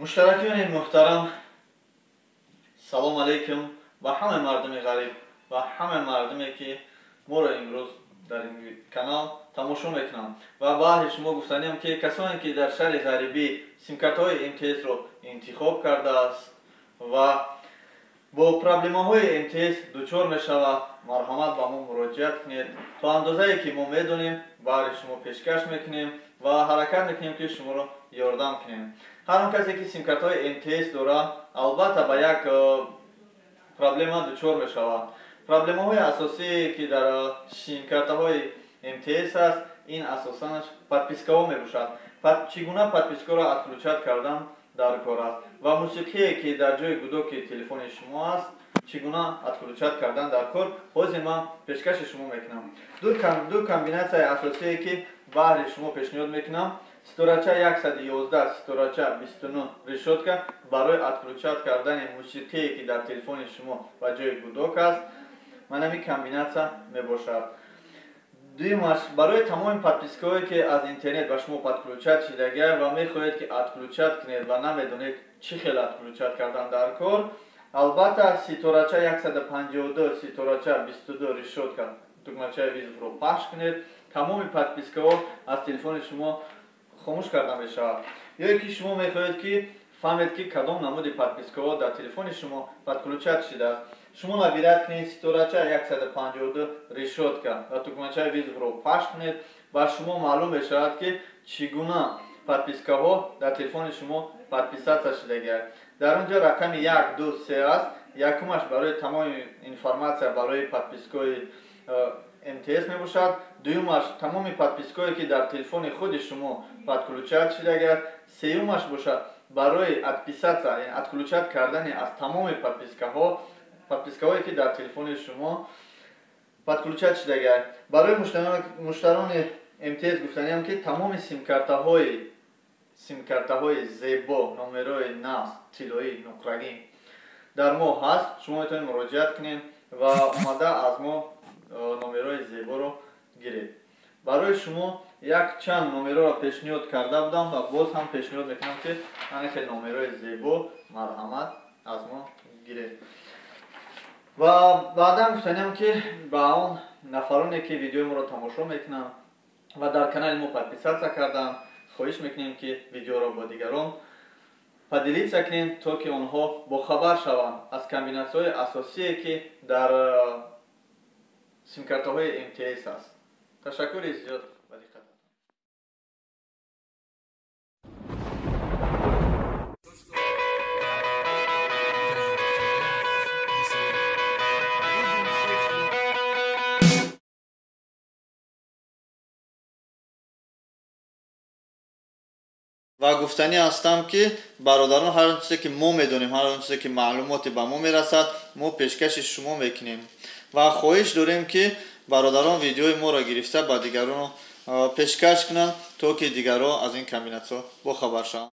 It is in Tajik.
Муштаракиёни муҳтарам, салом алейкум ба ҳамаи мардуми ғариб ва ҳамаи мардуме, ки моро имрӯз дар ин канал тамошо мекунанд. Ва баҳри шумо гуфтаниам, ки касоне, ки дар шаҳри ғарибӣ симкартҳои МТС-ро интихоб кардааст ва бо проблемаҳои МТС дучор мешавад, марҳамат, ба мо муроҷиат кунед. То андозае ки мо медонем, баҳри шумо пешкаш мекунем ва ҳаракат мекунем, ки шуморо ёрдам кунем. Ҳар он касе, ки симкартҳои МТС дорад, албатта ба як проблема дучор мешавад. Проблемаҳои асосие, ки дар симкартаҳои МТС аст, ин асосанаш подпискаҳо мебошад. Чӣ гуна подпискаро отключать кардан дар кор аст ва мусиқие, ки дар ҷои гудоки телефони шумо аст, чӣ гуна отключать кардан дар кор, ҳозир ман пешкаши шумо мекунам. Ду комбинатсияи асосие, ки баҳри шумо пешниҳод мекунам: ситорача 111 ситорача 29 решётка барои отключать кардани мусиқие, ки дар телефони шумо ба ҷои гудок аст, манами комбинатсия мебошад. Дуюмаш, барои тамоми подпискаҳое, ки аз интернет ба шумо подключать шидагия ва мехоҳед, ки отключать кунед ва намедонед, чӣ хел отключать кардан дар кор, албатта ситорача 152 ситорача 22 решётка тугмачаи вызовро пахш кунед, тамоми подпискаҳо аз телефони шумо хомӯш карда мешавад. Ё ки шумо мехоҳед, ки фаҳмед, ки кадом намуди подпискаҳо дар телефони шумо подключать шидааст, шумо набирать кунед ситорача 152 решётка ва тугмачаи вызовро пахш кунед, ба шумо маълум мешавад, ки чӣ гуна подпискаҳо дар телефони шумо подписаться шидагиаст. Дар он ҷо рақами 1, 2, 3 аст. Якумаш барои тамоми информатсия барои подпискаҳои МТС мебошад, дуюмаш тамоми подпискаҳое, ки дар телефони худи шумо подключать шидагиаст, сеюмаш бошад барои отписаться, яъне отключать кардани аз тамоми подпискаҳо, подпискаҳое, ки дар телефони шумо подключать шидагиаст. Барои муштарони МТС гуфтаниам, ки тамоми симкартаҳои зебо, номерои нағз, тиллоӣ, нуқрагин дар мо ҳаст. Шумо метавонед муроҷиат кунед ва омада аз мо номерои зеборо гиред. Барои шумо як чанд номероро пешниҳод карда будам ва боз ҳам пешниҳод мекунам, ки ана хел номерои зебо марҳамат, аз мо гиред. Ва баъдан гуфтаниам, ки ба он нафароне, ки видеои моро тамошо мекунанд ва дар канали мо подписаться карданд, хоҳиш мекунем, ки видеоро бо дигарон поделиться кунем, то ки онҳо бохабар шаванд аз комбинатсияҳои асосие, ки дар симкартаҳои МТС аст. Ташаккури зиёд ба диққататон. Ва гуфтанӣ ҳастам, ки бародарон, ҳар он чизе, ки мо медонем, ҳар он чизе, ки маълумоте ба мо мерасад, мо пешкаши шумо мекунем ва хоҳиш дорем, ки бародарон видеои моро гирифта ба дигарон пешкаш кунанд, то ки дигарон аз ин комбинатсиё бохабар шаванд.